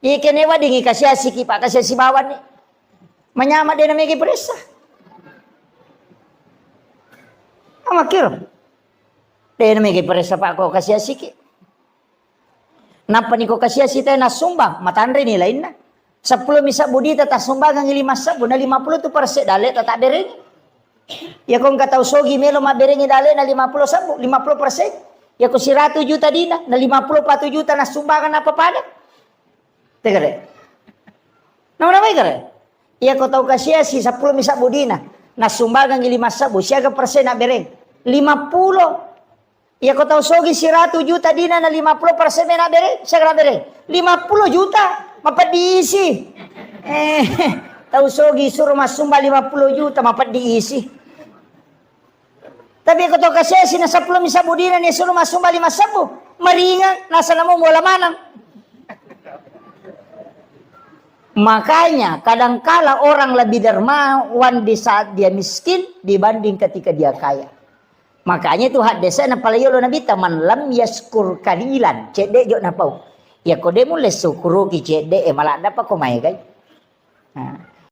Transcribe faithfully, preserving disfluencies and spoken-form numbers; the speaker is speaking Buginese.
Iya kene weddingngi kasiasiki, Pak, kasiasi bawanni. Manyama de' namega paressa. Amakkiro. De' namega paressa, Pak, ko kasiasiki. Nappa niko kasiasi te nassumbang, matanre ni lainna. Seppulo mi sebbu dita tassumbangengngi lima sebbu, na lima puluh tu persen dalle' tata berengi. Iya ko engka tau sogi melo mabberengi dalle' na lima puluh sebbu, lima puluh persen. Iya ko siratu juta dina, na lima puluh patu juta nassumbangeng apa pada. Tegare. Nama-nama gare. Iya ko tau kasiasi seppulo mi sebbu dina, nassumbangengngi lima sebbu, siaga persen na bereng? Lima puluh. Iya ko tau sogi siratu juta dina na lima puluh persen mena bere, siaga na bere? Lima puluh juta, mapeddi isi. Eh, tau sogi suro massumba lima puluh juta, mapeddi isi. Tapi iya ko tau kasiasi na seppulo mi sebbu dina ni suro massumba lima sebbu, maringang, nasana mo mola maneng. Makanya kadangkala orang lebih dermawan di saat dia miskin dibanding ketika dia kaya. Makanya itu haddese'na pale yolo Nabitta, "Man lam yaskur kalilan," cedde' jo napau. Iya ko de' mulle sukuruki cedde' e, maladda pa ko maegai. Nah,